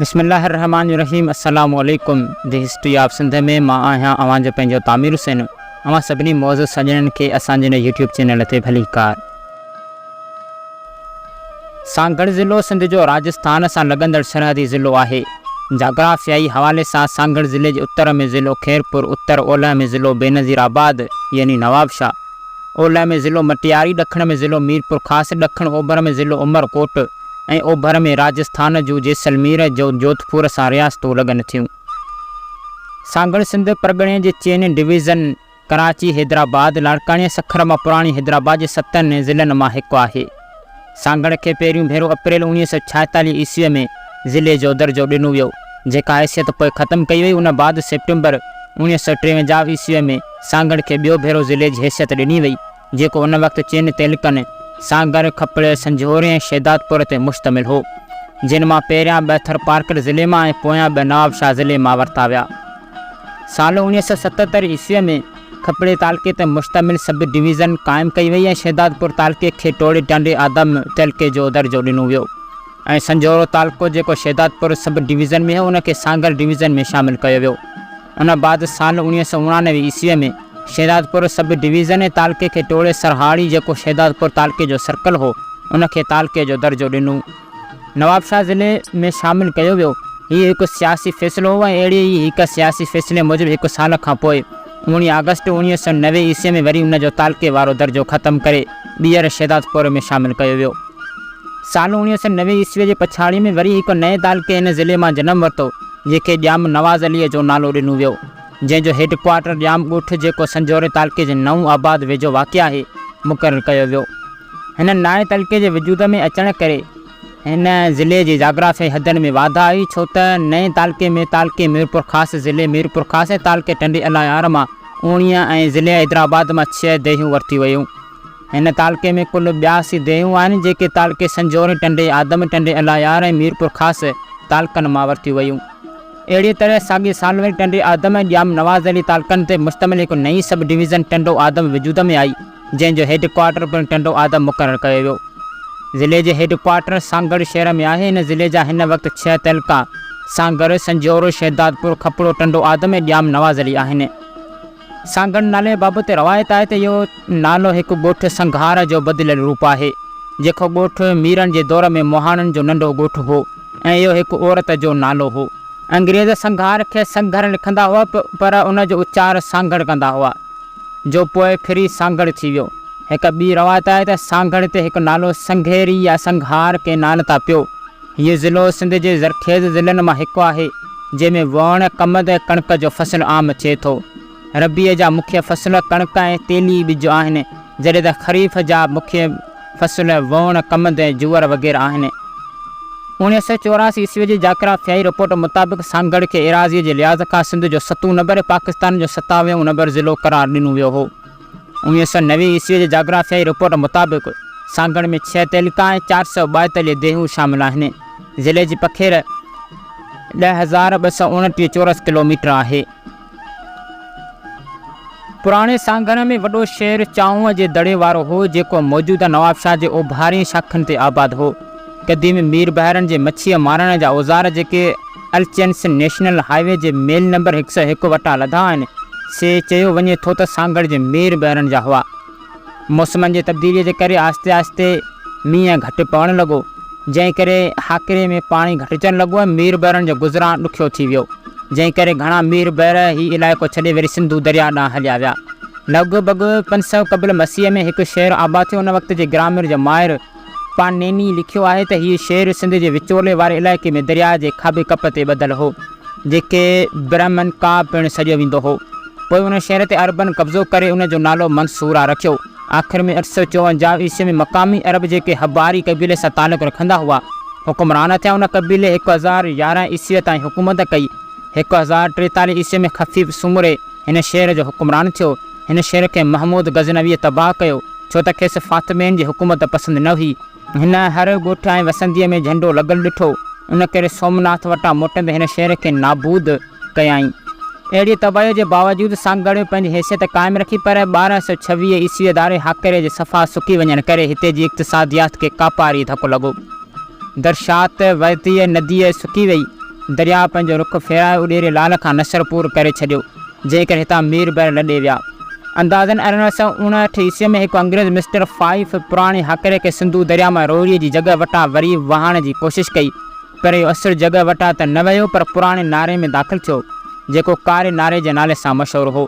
بسم الله الرحمٰن الرحيم السلام عليڪم the history of Sindh ۾ مان آهيان اوهان جو پنهنجو تعمير حسين اوهان سڀني معزز سڄڻن کي اسان جي هن يوٽيوب چينل تي ڀليڪار. سانگهڙ ضلعو سنڌ جو راجسٿان سان لڳندڙ سرحدي ضلعو آهي. جاگرافيائي حوالي سان سانگهڙ ضلعي جي اتر ۾ ضلعو خيرپور، اتر اولهه ۾ ضلعو بينظير آباد يعني نوابشاهه، اولهه ۾ ضلعو مٽياري، ڏکڻ ۾ ضلعو ميرپورخاص، ڏکڻ اوڀر ۾ ضلعو عمرڪوٽ ۽ اوڀر ۾ راجسٿان جون جيسلمير جو جوڌپور سان رياستون لڳن ٿيون. سانگهڙ سنڌ پرڳڻي جي چئن ڊويزن ڪراچي، حيدرآباد، لاڙڪاڻي ۽ سکر مان پراڻي حيدرآباد جي ستن ضلعن مان هڪ آهي. سانگهڙ کي پهريون ڀيرو اپريل 1946 عيسويء ۾ ضلعي جو درجو ڏنو ويو، جيڪا حيثيت پوء ختم ڪئي وئي. ان بعد سيپٽمبر 1953 عيسويء ۾ سانگهڙ کي ٻيو ڀيرو ضلعي جي حيثيت ڏني وئي، جيڪو ان وقت چئن تعلقن سانگهڙ، کپڙي، سنجهوري ۽ شهدادپور تي مشتمل هو، جن مان پهريان ٻه ٿرپارڪر ضلعي مان ۽ پويان ٻه نوابشاهه ضلعي مان ورتا ويا. سال 1977 عيسويء ۾ کپڙي تعلقي تي مشتمل سب ڊويزن قائم ڪئي وئي ۽ شهدادپور تعلقي کي ٽوڙي ٽنڊي آدم تعلقي جو درجو ڏنو ويو ۽ سنجهورو تعلقو جيڪو شهدادپور سب ڊويزن ۾ هو ان کي سانگهڙ ڊويزن ۾ شامل ڪيو ويو. ان بعد سال 1989 عيسويء ۾ شهدادپور سب ڊويزن ۽ تعلقي کي ٽوڙي سرهاڙي جيڪو شهدادپور تعلقي جو سرڪل هو ان کي تعلقي جو درجو ڏنو. نوابشاهه ضلعي ۾ شامل ڪيو ويو. هيء هڪ سياسي فيصلو هو ۽ اهڙي ئي هڪ سياسي فيصلي موجب هڪ سال کان پوء اوڻيهه آگسٽ 1990 عيسويء ۾ وري ان جو تعلقي وارو درجو ختم ڪري ٻيهر شهدادپور ۾ شامل ڪيو ويو. سال 1990 عيسويء جي پڇاڙيء ۾ وري هڪ نئين تعلقي هن ضلعي مان جنم ورتو، جنهن کي ڄام نواز عليء جو نالو ڏنو ويو، جنهن جو هيڊ ڪوارٽر ڄام ڳوٺ جيڪو سنجهوري تعلقي جي نئون آباد ويجهو واقع آهي، مقرر ڪيو ويو. هن نائين تعلقي جي وجود ۾ اچڻ ڪري هن ضلعي جي جاگرافيائي حدن ۾ واڌ آئي، ڇو ته نئين تعلقي ۾ تعلقي ميرپورخاص، ضلعي ميرپورخاص ۽ تعلقي ٽنڊي الهيار مان 19 ۽ ضلعي حيدرآباد مان ڇهه ديهون ورتيون ويون. هن تعلقي ۾ ڪل 82 ديهون آهن، جيڪي تعلقي سنجهوري، ٽنڊي آدم، ٽنڊي الهيار ۽ ميرپورخاص تعلقن مان ورتيون ويون. اهڙيء طرح ساڳئي سال وري ٽنڊي آدم ۽ ڄام نواز علي تعلقن تي مشتمل هڪ نئين سب ڊويزن ٽنڊو آدم وجود ۾ آئي، جنهن جو هيڊ ڪوارٽر پڻ ٽنڊو آدم مقرر ڪيو ويو. ضلعي جي هيڊ ڪوارٽر سانگهڙ شهر ۾ آهي. هن ضلعي جا هن وقت ڇهه تعلقا سانگهڙ، سنجهورو، شهدادپور، کپڙو، ٽنڊو آدم ۽ ڄام نواز علي آهن. سانگهڙ نالي بابت روايت آهي ته اهو نالو هڪ ڳوٺ سنگهار جو بدليل روپ آهي، جيڪو ڳوٺ ميرن جي دور ۾ مهاڻن جو ننڍو ڳوٺ هو ۽ اهو هڪ عورت جو نالو هو. انگريز سنگهار کي سنگهر لکندا هئا پر ان جو اچار سانگهڙ ڪندا هئا. جو پوء ڦري سانگهڙ ٿي ويو. هڪ ٻي روايت آهي ته سانگهڙ تي هڪ نالو سنگهيري يا سنگهار ڪئنال تان پيو. هيء ضلعو سنڌ جي زرخيز ضلعن مان هڪ آهي، جنهن ۾ ووڻ، ڪمند ۽ ڪڻڪ جو فصل عام ٿئي ٿو. ربيع جا مکيه فصل ڪڻڪ ۽ تيلي ٻج آهن، جڏهن ته خريف جا مکيه فصل ووڻ، ڪمند ۽ جوئر وغيره آهن. 1984 عيسويء جي جاگرافيائي رپورٽ مطابق سانگهڙ کي ايراضيء جي لحاظ کان سنڌ جو ستون نمبر ۽ پاڪستان جو ستاويهون نمبر ضلعو قرار ڏنو ويو هو. 1990 عيسويء جي جاگرافيائي رپورٽ مطابق سانگهڙ ۾ ڇهه تعلقا ۽ 442 ديهون شامل آهن. ضلعي جي پکيڙ 10,229 چورس ڪلوميٽر آهي. پراڻي سانگهڙ ۾ وڏو شهر چانهونء جي دڙي وارو هو، جيڪو موجوده نوابشاهه جي اوڀارين شاخن تي آباد هو. قديم ميربحرن جي مڇيء مارڻ جا اوزار جيڪي الچينس نيشنل هاء وي جي ميل نمبر 101 وٽان لڌا آهن، سي چيو وڃي ٿو ته سانگهڙ جي ميربحرن جا هئا. موسمن جي تبديليء جي ڪري آهستي آهستي مينهن گهٽ پوڻ لڳو. جنهن ڪري هاڪڙي ۾ پاڻي گهٽجڻ لڳو ۽ ميربحرن جو گذران ڏکيو ٿي ويو، جنهن ڪري گهڻا ميربحر هي علائقو ڇڏي وري سنڌو درياء ڏانهن هليا ويا. لڳ ڀڳ 500 قبل مسيح ۾ هڪ شهر آباد ٿيو، ان وقت جي گرامر جي ماهر پانيني لکيو آهي ته هيء شهر سنڌ جي وچولي واري علائقي ۾ درياء جي کاٻي ڪپ تي ٻڌل هو، جنهن کي برهمنڪا پڻ سڏيو ويندو هو. پوء ان شهر تي عربن قبضو ڪري ان جو نالو منصوره رکيو. آخر ۾ 854 عيسوي ۾ مقامي عرب جيڪي حباري قبيلي سان تعلق رکندا هئا، حڪمران ٿيا. ان قبيلي 1011 عيسويء تائين حڪومت ڪئي. 1043 عيسويء ۾ خفيف سومري هن شهر جو حڪمران ٿيو. هن شهر کي محمود غزنويء تباهه ڪيو، ڇو ته کيس فاطمين جي حڪومت پسند نه هئي. هن هر ڳوٺ ۽ وسنديء ۾ جهنڊو لڳل ڏٺو، ان ڪري سومناٿ وٽان موٽندي هن شهر کي نابود ڪيائين. اهڙيء تباهيء جي باوجود سانگهڙ پنهنجي حيثيت قائم رکي، پر 1226 عيسويء ڌاري هاڪڙي جي صفا سڪي وڃڻ ڪري هتي جي اقتصاديات کي ڪاپاري ڌڪ لڳو. درشات وهتيء نديء سڪي وئي. درياء پنهنجو رخ ڦيرائي اڏيري لال کان نصرپور ڪري ڇڏيو، جنهن ڪري هتان مير بحر لڏي ويا. اندازن 1859 عيسويء ۾ هڪ انگريز مسٽر فائيف پراڻي هاڪڙي کي سنڌو درياء مان روهڙيء جي جڳهه وٽان وري وهائڻ جي ڪوشش ڪئي، پر اهو اصل جڳهه وٽان ته نه وهيو پر پراڻي ناري ۾ داخل ٿيو، جيڪو ڪاري ناري جي نالي سان مشهور هو.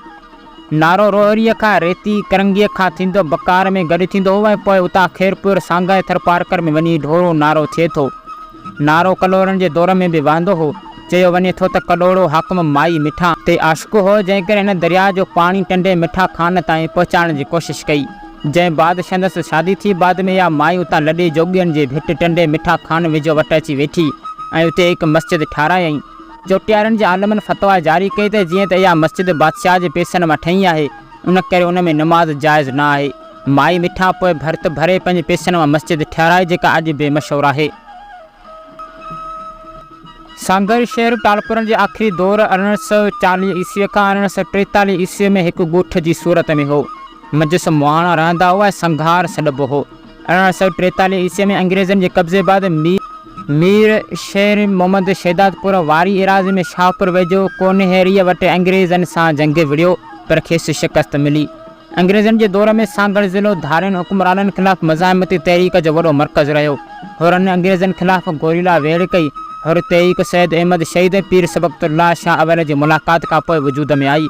نارو روهڙيء کان ريتي ڪرنگهيء کان ٿيندو بڪار ۾ گڏ ٿيندو هو ۽ پوء اتان خيرپور، سانگهه ۽ ٿرپارڪر ۾ وڃي ڍورو نارو ٿئي ٿو. نارو ڪلهوڙن جي دور ۾ به وهندو هو. چيو وڃي ٿو ته ڪلهوڙو حاڪم مائي مٺا تي عاشق هو، جنهن ڪري هن درياء جو پاڻي ٽنڊي مٺا خان تائين پهچائڻ جي ڪوشش ڪئي. جنهن بعد سندس شادي ٿي. بعد ۾ اها مائي اتان لڏي جوڳين جي ڀٽ ٽنڊي مٺا خان ويجهو وٽ اچي ويٺي ۽ اتي هڪ مسجد ٺاهرايائين. چوٽيارين جي عالمن فتويٰ جاري ڪئي ته جيئن ته اها مسجد بادشاهه جي پئسن مان ٺهي آهي، ان ڪري ان ۾ نماز جائز نه آهي. مائي مٺا پوء ڀرت ڀري پنهنجي پئسن مان مسجد ٺهرائي جيڪا اڄ به مشهور آهي. سانگهڙ شهر ٽالپرن جي آخري دور 1840 عيسويء کان 1843 عيسويء ۾ هڪ ڳوٺ جي صورت ۾ هو. منجهس مهاڻا رهندا هئا ۽ سنگهار سڏبو هو. 1843 عيسويء ۾ انگريزن جي قبضي بعد مير شير محمد شهدادپور واري ايراضي ۾ شاهپور ويجهو ڪونهيريء وٽ انگريزن سان جنگ وڙهيو پر کيس شڪست ملي. انگريزن جي دور ۾ سانگهڙ ضلعو ڌارين حڪمرانن خلاف مزاحمتي تحريڪ جو وڏو مرڪز رهيو. حرن انگريزن خلاف گوريلا ويڙهه ڪئي. حر تحريڪ سيد احمد شهيد ۽ پير صبغت الله شاهه اول جي ملاقات کانپوء وجود ۾ آئي.